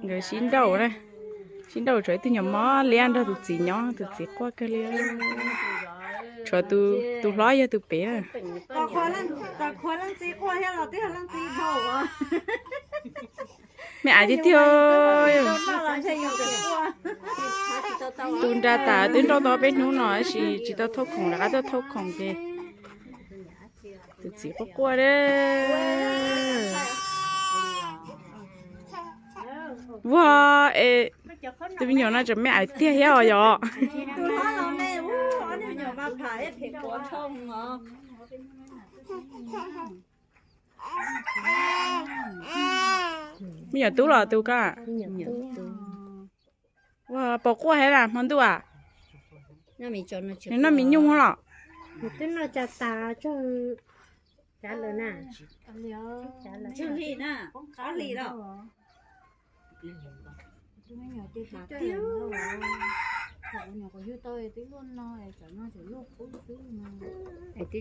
Nkawd sib nrauj na, sib nrauj tshuav ib tug nyuam mob liab nrog tus txiv nyob, tus txiv quaj kawg li. Tshuav tus hlob yog tus pem na. Me aiv tiag tiag. Tus nra tas twb nrauj tau peb hnub no tab sis tsis tau thauj khoom, rov qab tuaj thauj khoom ces tus txiv quaj quaj. Vag es tus me nyuam no tseem me aiv tiag thiab os yom. Me nyuam tub los tus ko? Ua pos quaj thiab na hmo ntuj a? Nws noj me nyuj los? Twb noj tsa tas tag, twb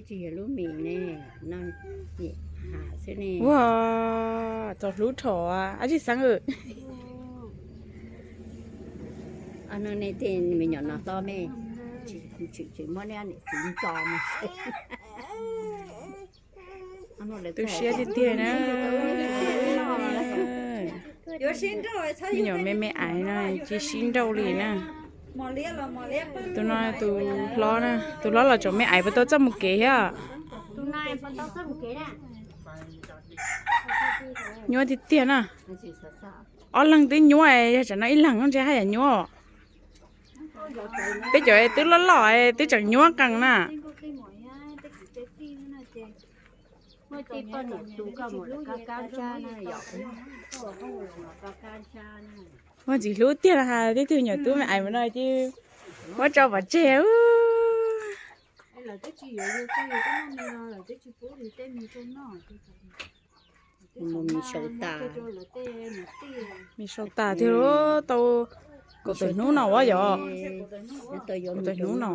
tsis yog lub mis ne, no nim has xwb ne. Ua txaus hlub rho a tsis xeeb. No ne tej me nyuam no hlob me, tsis muab niam txiv ntxo no. Tu siab tiag tiag na. Me nyuam me me aiv no cia sib nrauj li na. Tus no tus hlob na, tus hlob los tseem me aiv puas tau txoj mus kev thiab. Nyuaj tiag tiag na. Ob leeg twb nyuaj, yog tsam no ib leeg ntshe haj yam nyuaj. Peb cov twb loj loj twb tseem nyuaj qees na. Muaj ntxim hlub tiag los has, tib tug nyuam tub me aiv mus no cia muab tso pov tseg. Mus sau tas, mus sau tas tiag, tau kaum tawm hnub no ua yog, kaum tawm hnub no.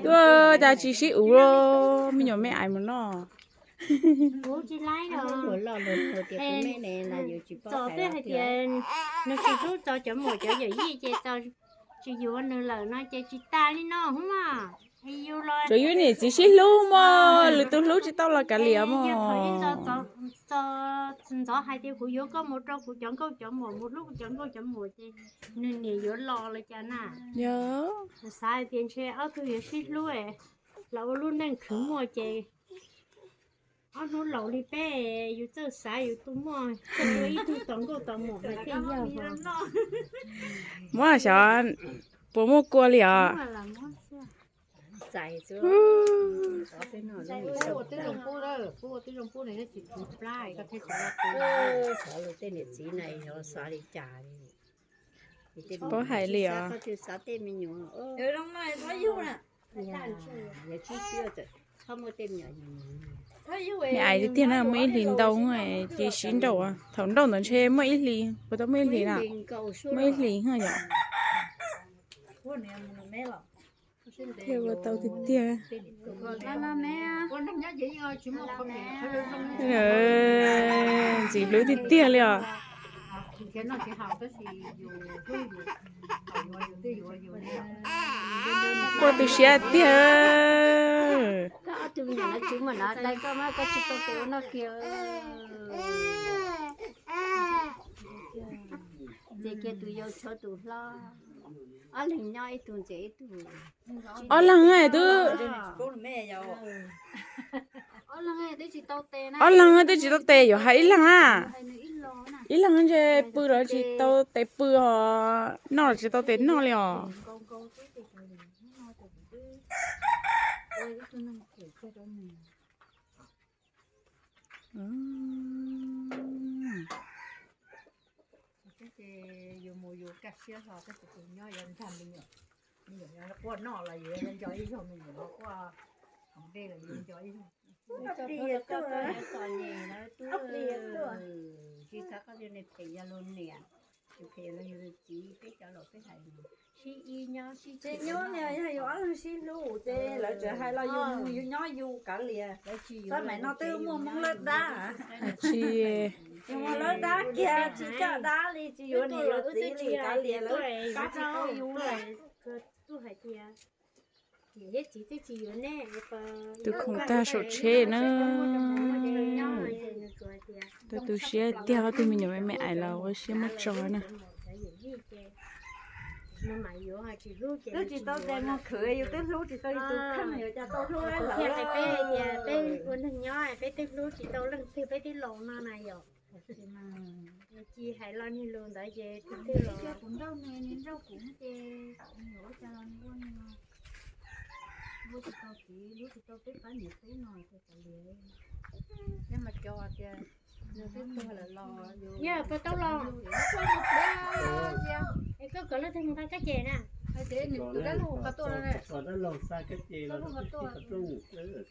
Tuaj cas tsis sib uv, me nyuam me aiv mus noj. Kuv tsis laib los. Txom tej hais tias nws tsis hlub txog cov muam cov yawm yij ces txom tsis yuav nws lawm no ces tsis tas li no hub mas. Tsuas yus niam txiv sib hlub mog, lwm tus hlub tsis tau los kav liam mog. Txom ntxov hais tias kuv yuav koj mus rau kuv cov nkauj cov muam, mus hlub kuv cov nkauj cov muam ces nws niam yuav los los cas na. Yog xav hais tias ntshe ob tug yuav sib hlub, los ua lub neej khwv muaj ces ob hnub laus li peb yus txawj xav yus tu muaj ib tug tos nkauj tos muam mas thiaj yog. Muab xyov puas muaj kua li os. Paub hais li os. Me aiv tiag tiag na, muaj ib hlis ntau ces sib nrauj, thaum nrauj ntawd ntshe muaj ib hlis, puas tau muaj ib hlis na, muaj ib hlis yom. Thiaj ua tau tiag tiag. Ntxim hlub tiag tiag li os. Quaj tu siab tiag. Koj ob tug me nyuam no tsis muaj no dai koj mas koj tsis tau tes ua noj kiag. Ces kiag tus yau tshuav tus hlob, ob leeg nyob ib tug ntxias ib tug. Ob leeg twb, ob leeg twb tsis tau tes yuav hais ib leeg na. Ib leeg ntshe pw los tsis tau tes pw os, noj los tsis tau tes noj li os. Koj tias nws phem yog luag niam, tsis phem los yog luag txiv, peb cov laus peb hais sib ib nyob sib txhua. Ces nyob yog yus ob leeg sib hlub ces lawv tseem hais los yus mus yus nyob yus kav liam. Xab maim no twb muaj Hmoob lawb dab. Tsis, yus muaj lawb dab kiag tsis coj dab li, tsis yuav niam yuav txiv li, kav liam lawv pab tsis tau yus. Tus khoom tag saum tsheb na. Tau tu siab tiag, ob tug me nyuam me me ais los ua siab muaj tso na. Twb tsis tau tes mus khwv, yus twb hlub tsis tau yus tus kheej, yuav cas tau hlub lawv. Peb ua neeg nyob peb twb hlub tsis tau leej twg, peb twb laus no na yom. Ci hais lo niag lus ntawd ces twb twb los. Kuv nrauj nws, nws nrauj kuv ces nws ua cas los nws ua nws. Hlub tsis tau txiv, hlub tsis tau peb pab niam tub no ces kav liam. Nyob mas cov tias nws twb tuag lawm los yus, yog puas tau los. Es koj kom leej twg mus qhov kab ces na? Nws tus dab laug qhov tuaj no, dab laug xa kab ces los qhov rooj.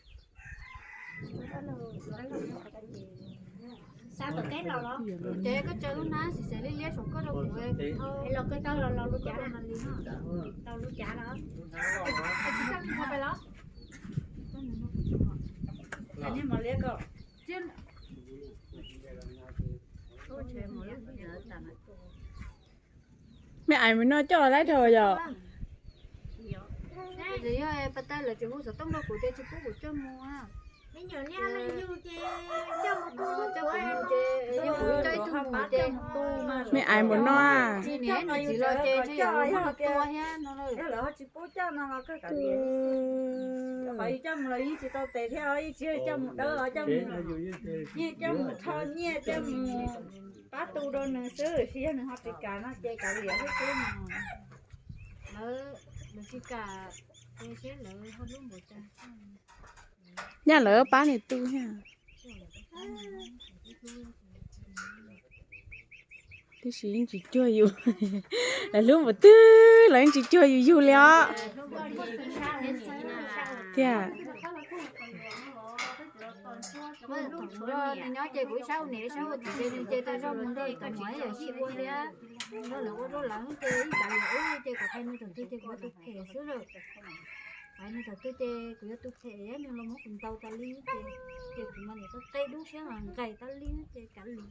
Xa tom teb los los. Ces koj tsaws lub hnab xis xes liab liab saum koj rau kuv. Es los koj tau los los lub cav na. Tau lub cav los. Tsis txaj muag pais los. Me ais mus noj coj laib dhau yom. Yog pas tas lawv tseem hu xov tooj rau kuv tias tsis pub kuv coj mus. Me nyuam niaj leej yug ces coj mus tu, coj mus ces yog kuv coj ib tug mus ces me ais mus noj. Tsis niam tsis txiv los ces tsis yog muab nws tua thiab no. Lawv ho tsis pub coj no los kawg kav liam. Qhov yus coj mus los yeej tsis tau tes thiab, yeej tsis coj mus dawb, coj mus, yeej coj mus rho nyiaj, coj mus pab tu rau nws xwb, tsis yog nws ho tsis kam no ces kav liam xwb no. Lawv, lawv tsis kam ces seb lawv ho hlub npaum cas. Nyaj lawv pab nws tu thiab. Tiam sis yeej tsis cuag yus. Lawv hlub npaum twg los yeej tsis cuag yus yug li os. Tiag. Nws nyob ces kuv ib sab ua niam ib sab ua txiv ces nws ces tas zog mus nrog tom muam yawm yij ua thiab. Nrog lawv ua rau lawv ces ib kav liam ub ces kuv hais nws thaum twg ces kuv yuav tus phem xwb lawm. Hais nws thaum twg ces kuv yuav tus phem, nws los muab kuv ntaus tas li ces, ces kuv mas niam tau qe dub siab mas nqaim tas li ces kav liam.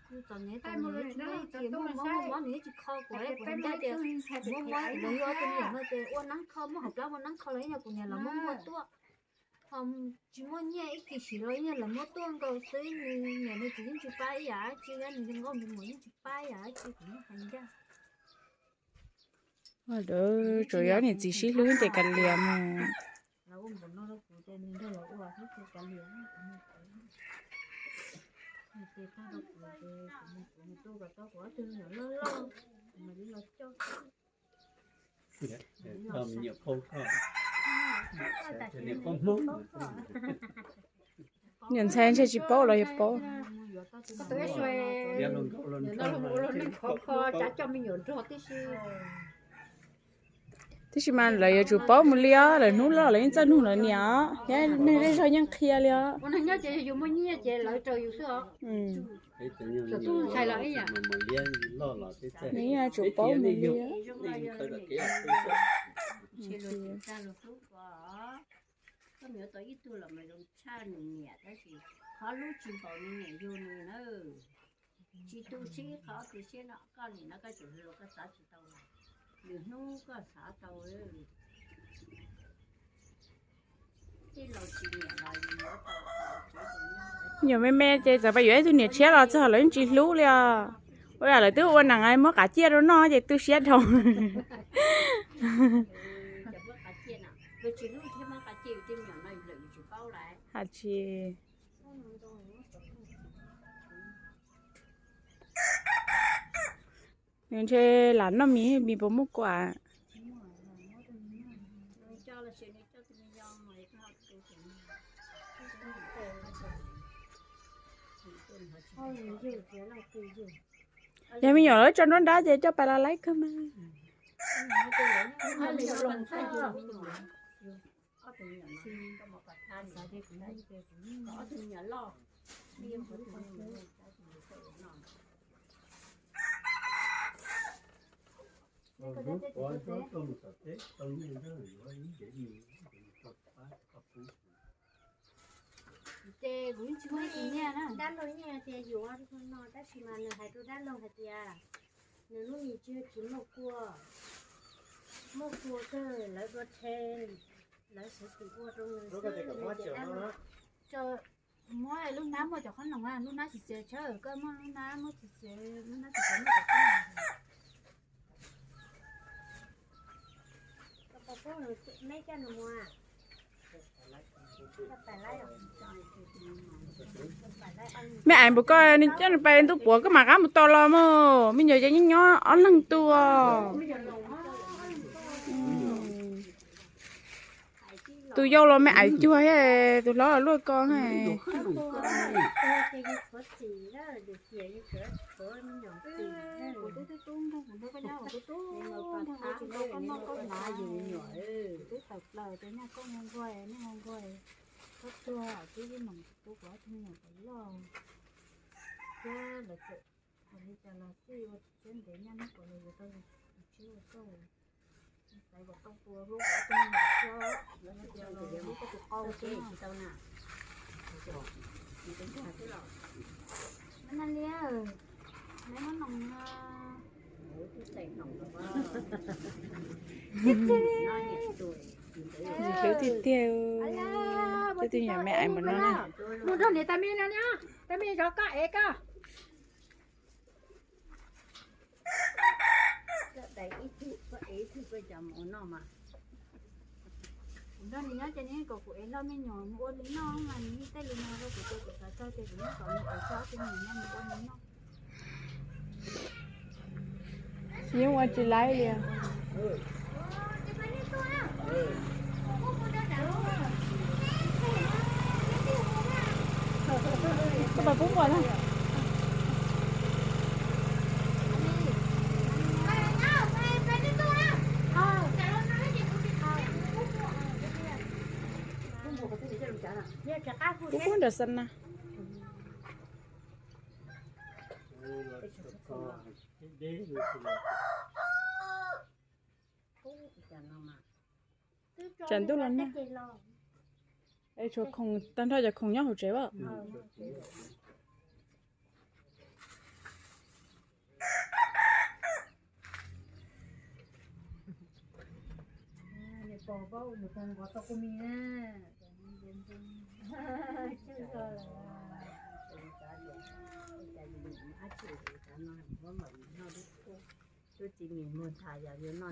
Txom nyem txom nyem tsis muaj ib ci, muaj mob muaj mob nws yeej tsis kho kuv, kuv hais ncaj tias muaj mob los yog ob tug me nyuam no ces ua neeb kho, muaj hauv plab muaj neeb kho los ib yam kuv niam los muab muag tuaj. Ho tsis muaj nyiaj ib kis sim los ib yam los muab tuaj nkaus xwb, nws niam nws txiv yeej tsis pab ib yam dab tsi, nws nkauj nws muam yeej tsis pab ib yam dab tsi, kuv yeej hais ncaj. Tsuas yog niam txiv sib hlub ces kav liam mus. Niam ntxhais ntshe tsis paub los yog paub. Tab sis mas lawv yuav tsum paub mus li os, lawv hnub loj lawv yeej txawj nug lawv niam os, thiab neeg zej zog yeej qhia li os. Nws yeej yuav tsum paub mus li. Koj mus yuav tau ib tug los mas zoo tshaj nws niam, tab sis qhov hlub tsis npaum nws niam yug nws na. Tsis tu siab ib qho tu siab no, koj nim no koj tseem hluas koj xav tsis tau, lwm hnub koj xav tau. Nyuam me me ces txawm pab yuav ib tug niam tshiab los txog lawv yeej tsis hlub li os. Ua lawv twb ua neeb muab qav ciaj rau noj ces tu siab dhau. Has tsis, nws ntshe lam noj mis, mis puas muaj kuam. Yog me nyuam lawv tso nruab nrab ces coj pais los laib kawg mas. Ces kuv yeej tsis muaj ib tug nyiaj na. Dab laug nyiaj tias yuav no, tab sis mas nws hais rau dab laug hais tias nws lub mis tsis, tsis muaj kua, muaj kua kawg lawv ua rhe, lawv xav tus ua rau nws xwb. Muab lub hnab muaj cov qhob noom, lub hnab tsis txiav tshawb, koj muaj lub hnab muaj tsis txiav, lub hnab tsis txiav muaj cov qhob noom. Me ais npus koj coj nws pais ntuj puav koj mam qab mus tos los mog, me nyuam ces yeej nyob ob leeg tuaj. Tus yau los me ais cuag thiab, tus hlob los luaj ko. Hlub tiag tiag, twb tij nyuam me ais mus no na. Mus nrog niam tais me no, tais me zov koj ev koj. Nrog nws nyob ces nws kom kuv ev noj me nyuam mus ua nws noj mas nws yeej tej li no rau kuv ces kuv xav txog ces kuv yeej kom nws ev txog tej me nyuam noj mus ua nws noj. Yeej ua tsis laib li. Koj pais pub nquas na. Pub pub nram xas na. Tsam ntuj los nag. Es tshuav khoom tag nrho cov khoom nyob hauv tsev as.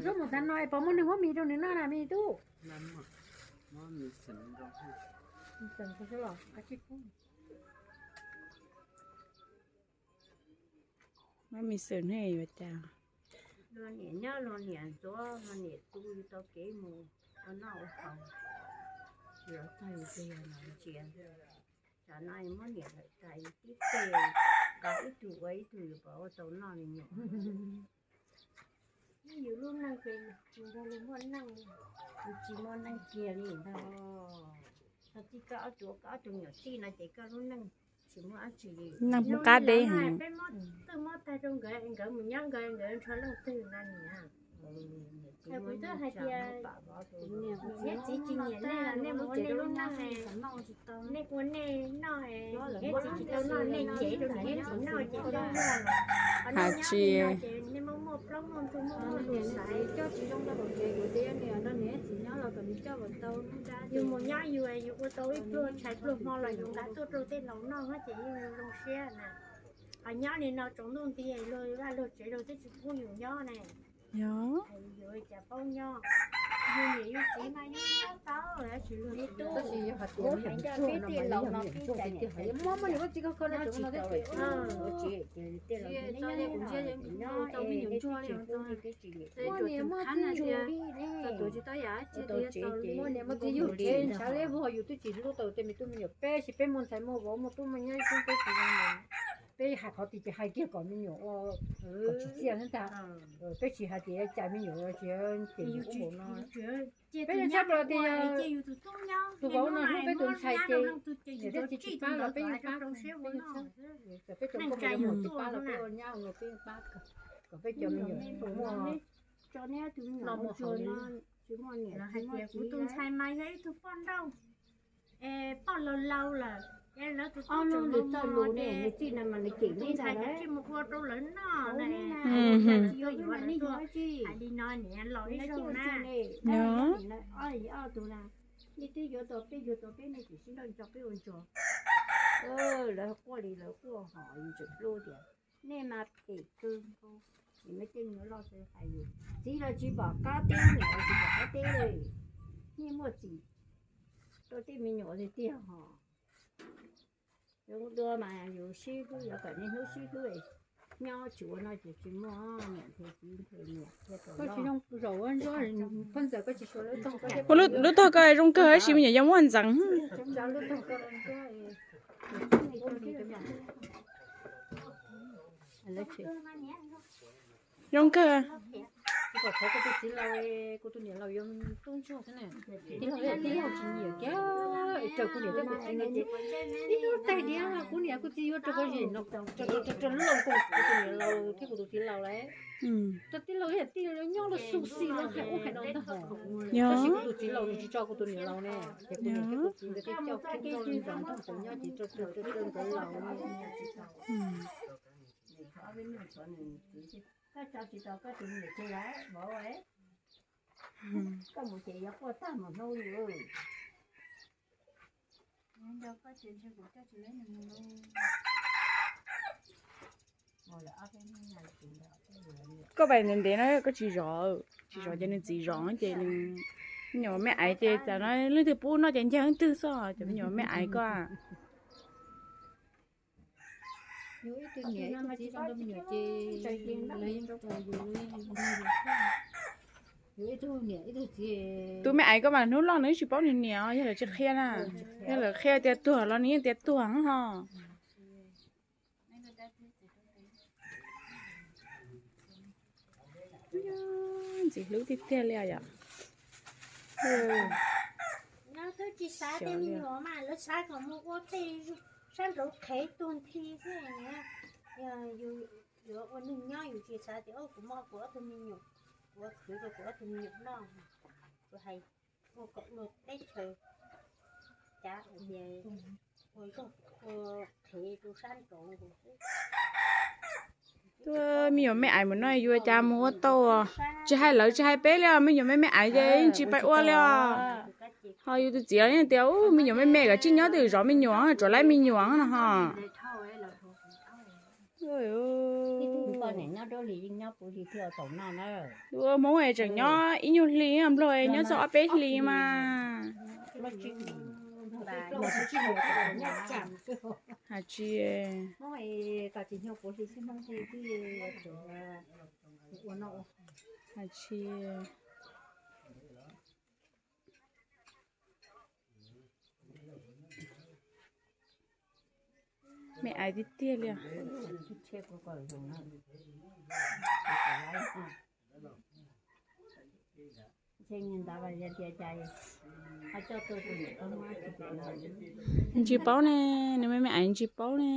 Zaub mov tag no es puas muaj neeg muab mis rau nws noj na me tub? Muab mis xwm ne yuav cas? Luag niam nyob luag niam ntxuav, luag niam tu yus tau kev mus ua noj ua haus, yuav tag yus tiag yog no ntsia. Tsam no muab niam lawm tas yus tib teg, nqa ib tug ua ib tug yus puas ua tau noj li nyuam. Yus lub neej ces yus nrog luag muaj neej, yus tsis muaj neej kiag li ntag. Thaum twg koj ob tug, koj ob tug nyuam txij no ces koj lub neej tsis muaj dab tsi li. Neej muaj qab deb heev. Peb muab twg muab tag rau nkawd, nkawd mus nyob nkawd, nkawd nrog leej twg no niam. Kuv twb hais tias niam thiab txiv tsis nyiam nej los nej mus ua nej lub neej, nej ua nej noj, niam thiab txiv tsis tau noj nej cev rau niam thiab txiv noj ces nyob noj los. Hais tsis no ces nej muaj muaj plaub muaj ntug muaj muaj lus xaiv. Coj tsis zoo rau hauv tsev, kuv tias nrog niam thiab txiv nyob los kom nws coj kom tau. Yus mus nyob yus, yus ua tau ib pluag tshais pluag hmo los yus nqa tuaj rau tej laus noj ces yeej zoo siab na. Ho nyob li no tsaus ntuj nti luag vaj luag tsev luag twb tsis pub yus nyob ne. Yog, yus cas paub nyob. Yus niam yus txiv mas yus nyob tau, tab sis luag tsis tau. Peb tej laus no peb cov niam cov txiv muab muab niam muab txiv kho kho no tseem no thiab ces kuv ntsia yeej nyob tau me nyuam ntsuag li. Muaj niam muaj txiv yug li ne. Txog tuav tsis tau yam dab tsi li, muaj niam muaj txiv yug tsev ntshav li vog yus twb tsis hlub tau tej me tub me nyuam peb, sis peb muaj ntxhais muaj vauv muaj tub muaj nyab xwb peb tsis zoo li. Peb hais qhov twg ces hais kiag kom me nyuam ua kom tsim txiaj xwb ntag. Peb tsis hais tias cais me nyuam tsis cem ub npaum no. Peb yeej tshaj plaws tias tus vauv no hlub peb tus ntxhais ces niam thiab txiv tsis pab los peb yeej pab, peb yeej txhawb. Txawm peb cov poj niam yuav mus tsis pab los peb ua nyab ua nus peb yeej pab kom peb cov me nyuam muaj noj muaj haus li. Hais tias kuv tus ntxhais mas yog ib tug poj nrauj, poj laus laus lawm, ob hnub nws txawj lus ne, nws txij no mas nws cem tus ntxhais ntawd mus ua rau lawv noj na. Tsis yuav yuav lawv tuaj hais li no niam los ib zaug na. Ob tug na, nej twb yuav tau peb yuav tau peb, nej tseem sib nrauj nco peb ua ntsuag. Lawv quaj li lawv quaj ho yus tseem hlub tias nej mas phem kawg nkaus. Ces me tej me nyuam loj xwb hais yus txiv los tsis pom qab teb, niam los tsis pom qab teb li. Nej muaj txim rau tej me nyuam tiag tiag ho. Zoo dua mas yus sib hlub, yuav kom niaj hnub sib hlub, nyob tsis ua no ces tsis muaj niam nrhiav txiv nrhiav niam thiaj tau loj. Ua lub tog ko zoo kawg tab sis me nyuam yog muaj ntxeev. Zoo kawg. Kuv kom thov kuv tus txiv laus, kuv tus niam laus yuav tub ntsuag xwb na. Tij laug, tij laug tsis nyiam kiag, raws kuv niam thiab kuv txiv no ces ib hnub tais diav kuv niam kuv txiv yuav rau koj zem no, rau lub loos kuv tus niam laus thiab kuv tus txiv laus lawm. Rau tij laug, tij laug nyob los xu xi los hais ub hais no ntag hos. Tab sis kuv tus txiv laus nws tsis tso kuv tus niam laus ne, ces kuv niam thiab kuv txiv nkawd thiaj coj khib nkauj li ntawd ntag, thaum nyob ces rau rau rau nkawd laus. Koj tso tsis tau koj tus niam txiv lawm vauv, koj mus ces yuav quaj tag mus hnub li. Koj pais ntev ntev no koj tsis zov, tsis zov ces nws txiv zov ces nws, me nyuam me aiv ces tam no leej twg pub noj ces ncaj leej twg xwb, cov me nyuam me aiv koj. Yus ib tug niam ib tug txiv zoo rau me nyuam ces lawv yeej, yus ib tug niam ib tug txiv. Tus me aiv koj mas hnub loj nws tsis paub nws niam, yog lawv tsis qhia na, yog lawv qhia tias tuag los nws yeej tias tuag ho. Ntxim hlub tiag tiag li os yom. No twb tsis xav tej me nyuam mas lawv xav kom mus ua tej sab nraud qhev tuag nthi xwb. Yog yus yuav ua neeg nyob yus tsis xav tias kuv muaj kuv ob tug me nyuam, kuv khwv rau kuv ob tug me nyuam noj, kuv hais ua kom luag teb chaws cav hais tias ua zog ua qhev rau sab nraud xwb. Tuaj me nyuam me aiv mus no yuav cas mus ua tau. Tsis hais lawv tsis hais peb li os, me nyuam me me aiv ces yeej tsis pais ua li os. Ho yus tus txiv yeej tias me nyuam me me kom tsij nyob twj ywm zov me nyuam, tsuav laib me nyuam no ho. Ua Hmoob es tseem nyob ib nyuag hli, Nplog nyob txog ob peb hli mas. Has tsis, has tsis. Me aiv tiag tiag li os. Ntsis paub ne, nws me me aiv ntsis paub ne.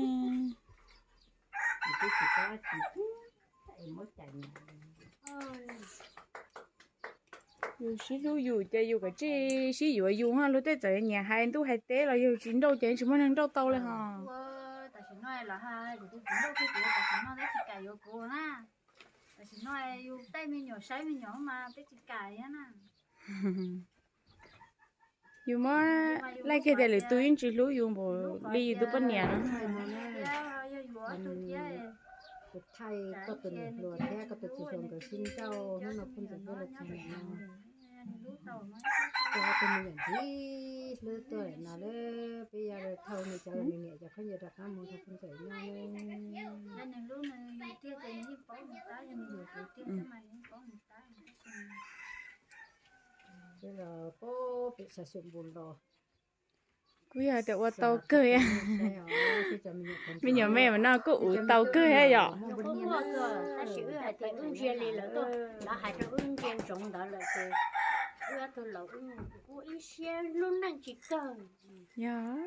Yus sib hlub yus ces yus kav tsij sib yuav yus, luag tej txawm nyiam hais ntuj hais teb los yog tsis nrauj ces tsis muaj neeg nrauj tau li ho. Tam sim no los kuv tus txiv nrauj kiag kuv, tam sim no peb tsis kam yuav kuv na. Tam sim no yus tej me nyuam saib me nyuam mas peb tsis kam thiab na. Yus muab laij kiag tias lwm tus yeej tsis hlub yus npaum li yus tus poj niam no. Yog yuav tus thiab, kuv thaij koj tus niam hluas thiab koj tus txiv hluas nkawd sib nrauj hnub no phooj ywg tuaj los txog nim no. Koj tus me nyuam ntxim hlub tuaj no lawm, peb yuav thauj nws cov los nws niam cov khaub ncaws rov qab mus nrog phooj ywg nyob. Peb los pem Xav Xum Npus los. Kuj yog tias ua tau kawg os. Me nyuam me mas no kuj ua tau kawg thiab yom. Tab sis wb hais tias wb ntsia li lawv tuaj, lawv hais rau wb ntsia ntsoov ntawd lawm ces wb ob tug laus wb ua ib siab lub neej tsis kawg. Yog,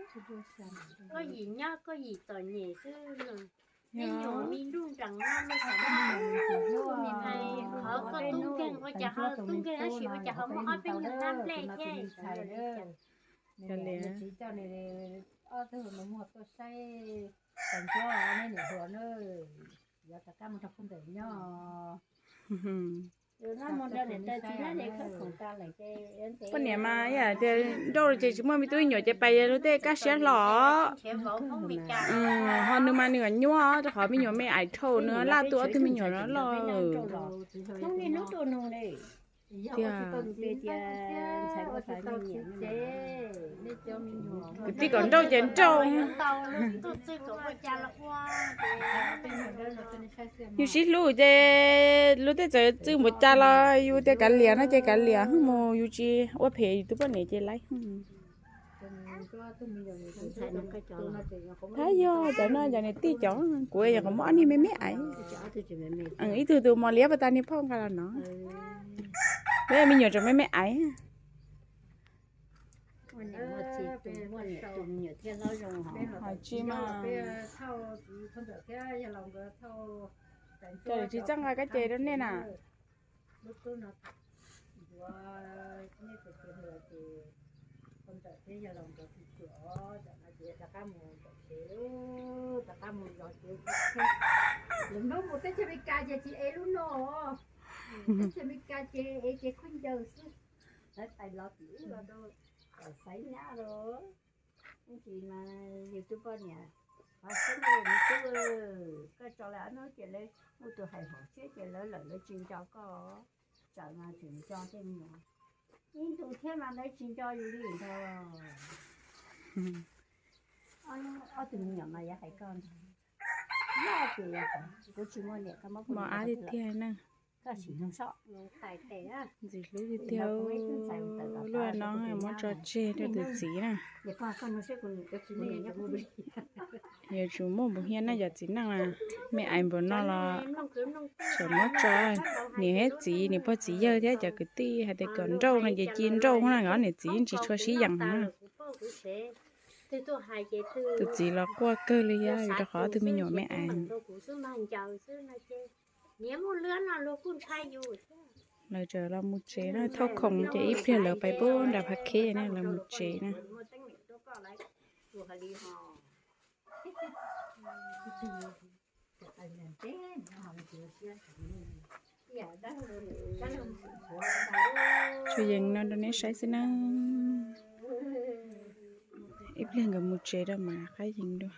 koj yim nyob koj yim txom nyem xwb. Me nyuam me nruj nreem no me xav qhov koj tub nkeeg ua cas ho tub nkeeg tab sis ua cas ho muaj ob peb nyuag hlab nplej thiab. Txiv coj ob tug muag tuaj saib, tas ncuab nej niam hluas na, yuav rov qab mus nrog phooj ywg nyob. Poj niam mas yam tias nrauj ces tsis muaj me tub me nyuam ces pais lub tej kaj siab hlo. Ho nws mas nws nyuaj rau qhov me nyuam me aim dhau nws laj tuaj ob tug me nyuam no loj. Tiag. Kwv tij kom nrauj ces nrauj. Yus sib hlub ces lub tej txawm txwj npaum cas los yus tias kav liam no ces kav liam mus, yus tsis ua phem yus tus poj niam ces laiv. Thab yog cov no cov niam tij cov, kuv yog qhov muaj ob niag me me aiv. Ib tug tus mos liab pas tas niag phauj nqa los no. Peb me nyuam tseem me me aiv. Hos tsis mas, cas tsis txawj nqa kab ce rau nej na. Lawv mus teb chaws Amelikas ces tsis ev lub no, teb chaws Amelikas ces ev cev khaub ncaws xwb. Lawv tais los tim ub los rau Xaiv Nyab los. Ib ntsis mas yus tus poj niam, qhov xwb no yus tub, koj tso lawv ob hnub ces lawv muaj tus hais hom siab ces lawv lawm lawv tsis nco koj. Tsawm mas tseem nco tej me nyuam. Ib ntus thiab mas lawv tsis nco yus li ntag. Ob tug me nyuam mas yuav hais koj ntag. Loj ces kuv tsis muaj niam koj muab kuv mos ab tiag tiag na. Koj sim nug soj. Ntxim hlub tiag tiag. Luaj no muab tso tseg rau tus txiv na. Yuav tsum muaj npaum hiab na yom, txiv neej na. Me aiv npaum no los tseem muab tso. Niam thiab txiv, niam pog txiv yawg thiab cov kwv tij hais tias kom nrauj no ces cia nrauj na, ob niam txiv tsis tshua sib yees na. Tus txiv los quaj kawg li thiab vim rau qhov ob tug me nyuam me aiv. Lawv tseem los mus tsev na, thauj khoom ces ib pliag lawv pais pub nram Phav Khej na, lawv mus tsev na. Tsuas yees no rau neb saib xwb na. Ib pliag nkawd mus tsev rau mam rov qab yees dua.